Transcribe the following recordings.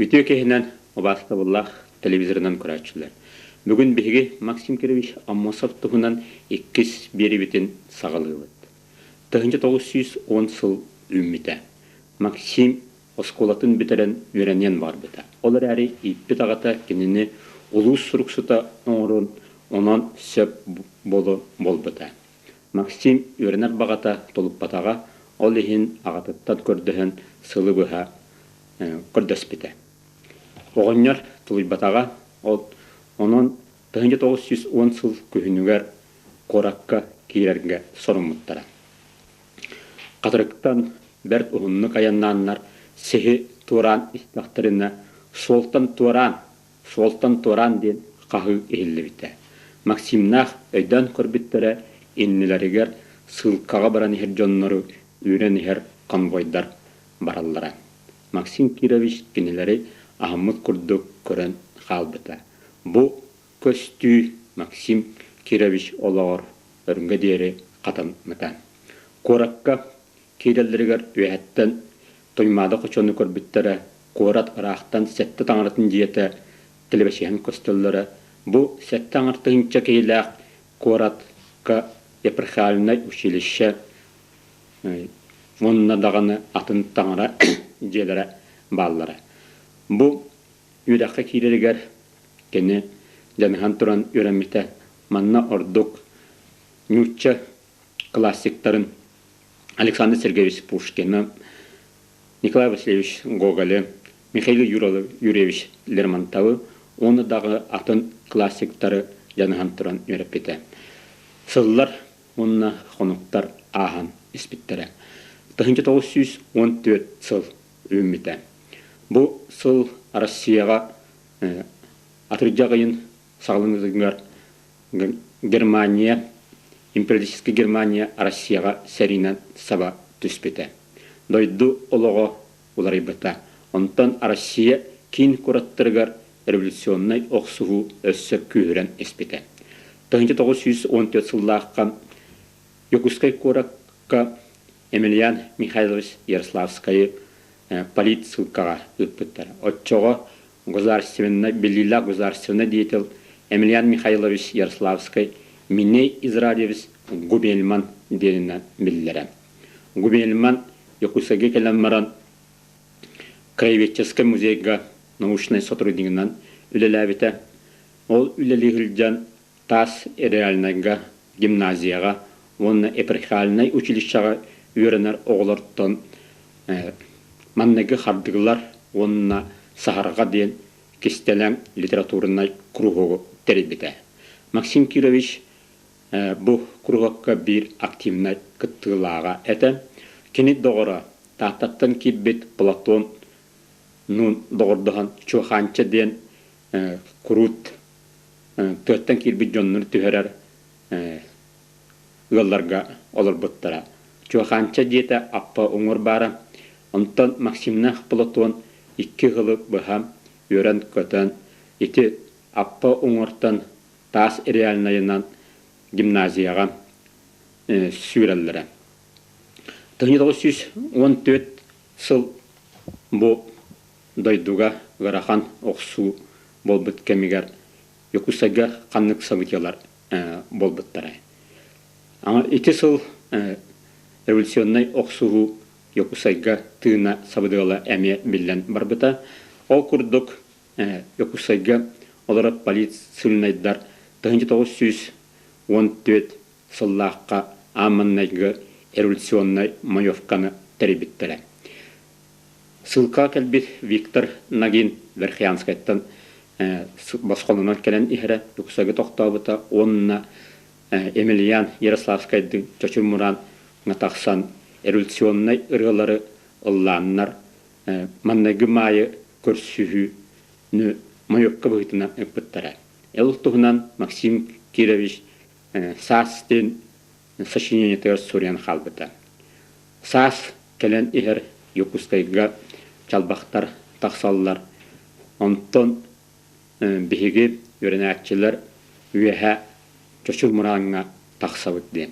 Үтүө киһинэн убаастабыллаах телевизорынан көрөөччүлэр. Бүгүн биһиги Максим Кирович Аммосов туһунан иккис биэриибитин саҕалыыбыт. 1910 сыл үүммүтэ. Максим оскуолатын бүтэрэн үөрэниэн баҕарбыта. Ол эрээри ииппит аҕата кинини улуус суруксута оҥорон, онон сөп буолу буолбута. Максим үөрэнэр баҕата тулуппатаҕа, ол иһин аҕатыттан көрдөһөн сылы быһа көрдөспүтэ. Оҕонньор тулуйбатаҕа, ол онон 1910 сыл күһүнүгэр куоракка киирэргэ соруммуттара. Хатырыктан бэрт уһуннук айаннааннар сиһи туораан истэхтэринэ суолтан туораан, суолтан туораан диэн хаһыы иһиллибитэ. Максимнаах өйдөөн көрбүттэрэ иннилэригэр сыылкаҕа баран иһэр дьоннору үүрэн иһэр конвойдар бараллара. Максим Кирович кинилэри аһыммыт курдук көрөн хаалбыта. Бу көстүү Максим Кирович олоҕор өргө диэри хатаммыта. Куоракка киирэллэригэр үөһэттэн Туймаада хочону көрбүттэрэ, куорат ыраахтан сэттэ таҥаратын дьиэтэ тэлэбэсиһэн көстөллөрө. Бу сэттэ аҥар тыһыынча киһилээх куоратка епархиальнай училище уонна даҕаны атын таҥара дьиэлэрэ бааллара. Бу үөрэххэ киирэригэр кини дьаныһан туран үөрэммитэ. Манна ордук нуучча классиктарын Александр Сергеевич Пушкины, Николай Васильевич Гоголы, Михаил Юрьевич Лермонтовы уонна даҕы атын классиктары дьаныһан туран үөрэппитэ. Сыллар уонна хонуктар ааһан испиттэрэ. 1914 сыл үүммүтэ. Бу сыл Россияҕа атырдьах ыйын саҕаланыытыгар Германия, империалистическай Германия Россияҕа сэриинэн саба түспүтэ. Дойду олоҕо уларыйбыта. Онтон Россия киин куораттарыгар революционнай охсуһуу өссө күүһүрэн испитэ. 1914 сыллаахха Дьокуускай куоракка Емельян Михайлович Ярославскайы политсыылкаҕа ыыппыттара. Оччоҕо государственнай, биллиилээх государственнай деятель Емельян Михайлович Ярославскай Миней Израилевич Губельман диэнинэн биллэрэ. Губельман Дьокуускайга кэлэн баран краеведческай музейга научнай сотруднигынан үлэлээбитэ. Ол үлэлии сылдьан таас реальнайга, гимназияҕа уонна епархиальнай училищеҕа үөрэнэр оҕолортон манныгы хардыылар уонна саһарҕа диэн кистэлэҥ литературнай куруһуогу тэрийбитэ. Максим Кирович бу куруһуокка биир активнай кыттыылааҕа этэ. Кини доҕоро Тааттаттан киирбит Платон Нуун доҕордоһон Чуохаанча диэн куруут тыаттан киирбит дьоннору түһэрэр ыалларга олорбуттара. Чуохаанча дьиэтэ аппа уҥуор баара. Онтон Максимнаах Платон икки ыһылы быһа үөрэн-көтөн ити аппа уҥуортан таас реальнайынан гимназияҕа сүүрэллэрэ. 1914 сыл бу дойдуга ыарахан охсуу буолбут кэмигэр Дьокуускайга ханнык событиелар буолбуттарай? Ити сыл революционнай охсуһуу Дьокуускайга тыына сабыдыала эмиэ биллэн барбыта. Ол курдук Дьокуускайга олорор политсыльнайдар 1914 сыллаахха аан маҥнайгы революционнай маевканы тэрийбиттэрэ. Ссылкаҕа кэлбит Виктор Нагин Верхоянскайтан босхолонон кэлэн иһэрэ Дьокуускайга тохтообута уонна Емельян Ярославскайдыын Чочур Мураан тахсан революционнай ырыалары ыллааннар манныгы маайы көрсүһүүнү маевка быһыытынан ыыппыттара. Эл туһунан Максим Кирович Саас диэн сочинениетыгар суруйан хаалбыта. Саас кэлэн иһэр Дьокуускайга чалбахтар тахсаллар. Онтон биһиги үөрэнээччилэр үөһэ Чочур Мырааҥҥа тахсабыт диэн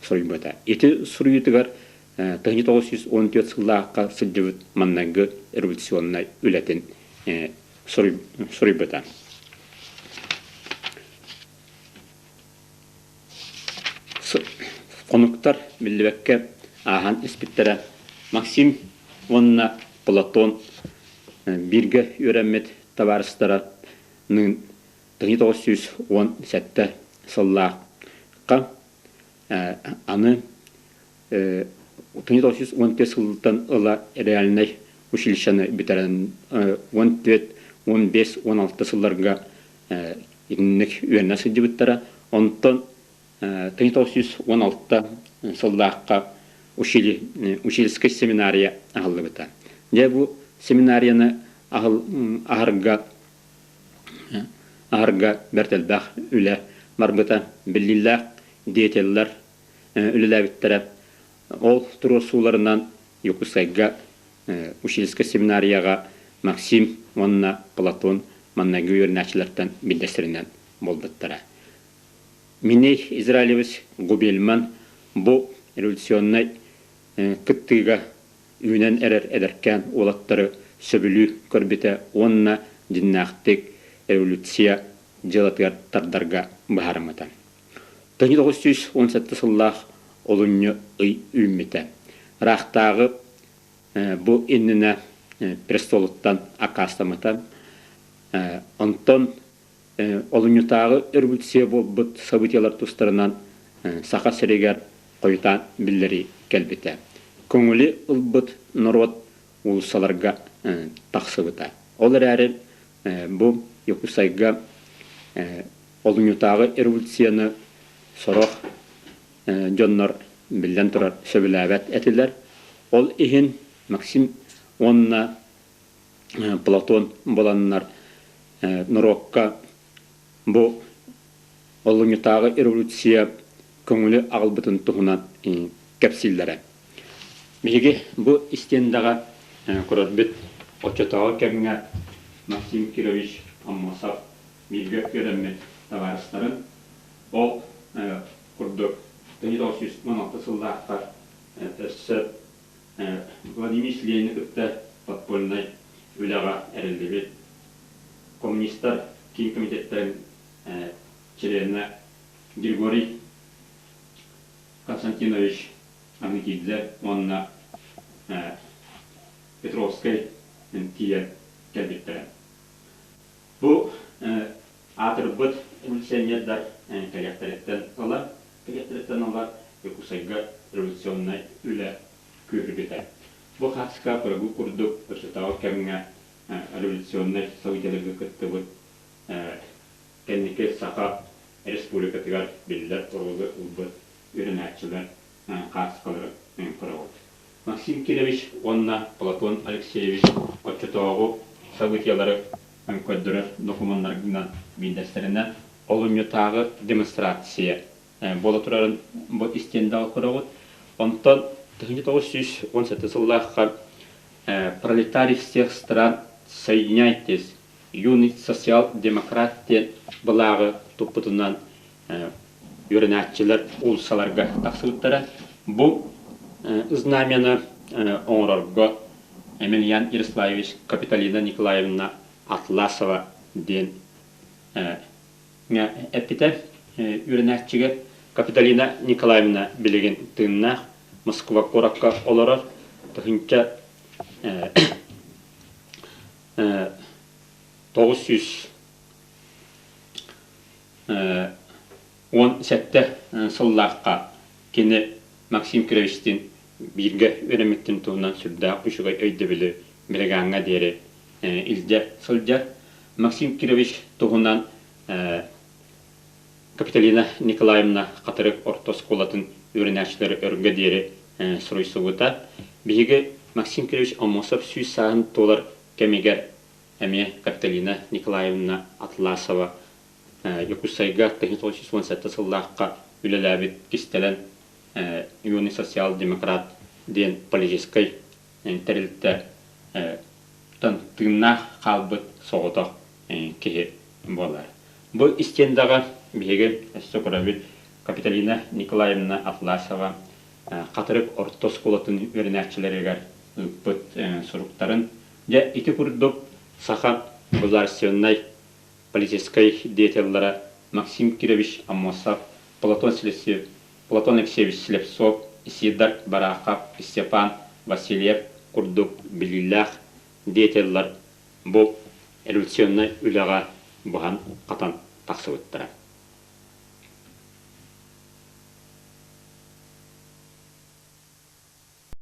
суруйбута. Ити суруйуутугар 1914 сыллаахха сылдьыбыт манныгы революционнай үлэтин. суруйбута. Хонуктар биллибэккэ ааһан испиттэрэ. Максим уонна Платон бииргэ үөрэммит табаарыстара 1917 сыллаахха аны 1914 сылтан ыла реальнай училищены бүтэрэн 14, 15, 16 сылларга итинник үөрэнэ сылдьыбыттара. Онтон 1916 сыллаахха учительскай семинария аһыллыбыта. Дьэ бу семинарияны аһарга аһарга бэрт элбэх үлэ барбыта. Биллиилээх деятеллэр үлэлээбиттэрэ. Ол туруорсууларынан Якутскайга учительскай семинарияҕа Максим уонна Платон маҥнайгы үөрэнээччилэртэн биирдэстэринэн буолбуттара. Миней Израилевич Губельман бу революционнай кыттыыга үүнэн эрэр эдэркээн уолаттары сөбүлүү көрбүтэ уонна дьиннээхтик революция дьыалатыгар тардарга быһаарыммыта. 1917 сыллаах олунньу ый үүммүтэ. Ыраахтааҕы бу иннинэ престолуттан аккаастаммыта. Онтон олунньутааҕы революция буолбут событиелар тустарынан Саха сиригэр хойутаан биллэрии кэлбитэ. Көҥүлү ылбыт норуот уулуссаларга тахсыбыта. Ол эрээри бу Якутскайга олунньутааҕы революцияны сорох дьоннор биллэн турар сөбүлээбэт этилэр. Ол иһин Максим уонна Платон буоланнар норуокка бу олунньутааҕы революция көҥүлү аҕалбытын туһунан кэпсииллэрэ. Биһиги бу истиэндэҕэ көрөрбүт оччотооҕу кэмҥэ Максим Кирович Аммосов бииргэ үөрэммит табаарыстарын ол курдук 1916 сыллаахха өссө Владимир Ленини кытта подпольнай үлэҕэ эриллибит коммунистар киин комитеттарын чилиэнэ Григорий Константинович Амикидзе уонна Петровскай тиийэн кэлбиттэрэ. Бу аатырбыт революционердар кэлиэхтэриттэн ыла кэлиэхтэриттэн ыла Якутскайга революционнай үлэ күүһүрбүтэ. Бу хаска кыргы курдук оччотооҕу кэмҥэ революционнай событиеларга кыттыбыт кэнники Саха Республикатыгар биллэр оруолу ылбыт үөрэнээччилэр хаартыскалары көрөҕүт. Максим Кирович уонна Платон Алексеевич оччотооҕу событиелары көрдөрөр докумуоннарынан биирдэстэринэн олунньутааҕы демонстрация буола турарын бу истиэндэҕэ көрөҕүт. Онтон 1917 сыллаахха «Пролетарий всех стран, соединяйтесь, юный социал-демократ» диэн былааҕы туппутунан үөрэнээччилэр уулуссаларга тахсыбыттара. Бу знамяны оҥорорго Емельян Ярославович Капитолина Николаевна Атласова диэн эппитэ. Үөрэнээччигэ Капитолина Николаевна билигин тыыннаах Москва куоракка олорор 1900 17 сыллаахха кини Максим Кировичтыын бииргэ үөрэммиттин туһунан сүрдээх үчүгэй өйдөбүлү Мелегаҥҥа диэри илдьэ сылдьар. Максим Кирович туһунан Капитолина Николаевна Хатырык орто оскуолатын үөрэнээччилэрэ өргө диэри суруйсубута. Биһиги Максим Кирович Аммосов 100 сааһын туолар кэмигэр эмиэ Капитолина Николаевна Атласова Якутскайга 1917 сыллаахха үлэлээбит кистэлэн юный социал-демократ диэн политическай тэрилтэ тыыннаах хаалбыт соҕотох киһи буолар. Бу истиэндэҕэ биһиги өссө көрөбүт Капитолина Николаевна Атласова Хатырык орто оскуолатын үөрэнээччилэригэр ыыппыт суруктарын. Дьэ, ити курдук Саха государственнай политическай деятеллара Максим Кирович Аммосов, Платон Слепцов, Платон Алексеевич Слепцов, Исидор Барахов, Степан Васильев курдук биллиилээх деятеллар бу революционнай үлэҕэ буһан-хатан тахсыбыттара.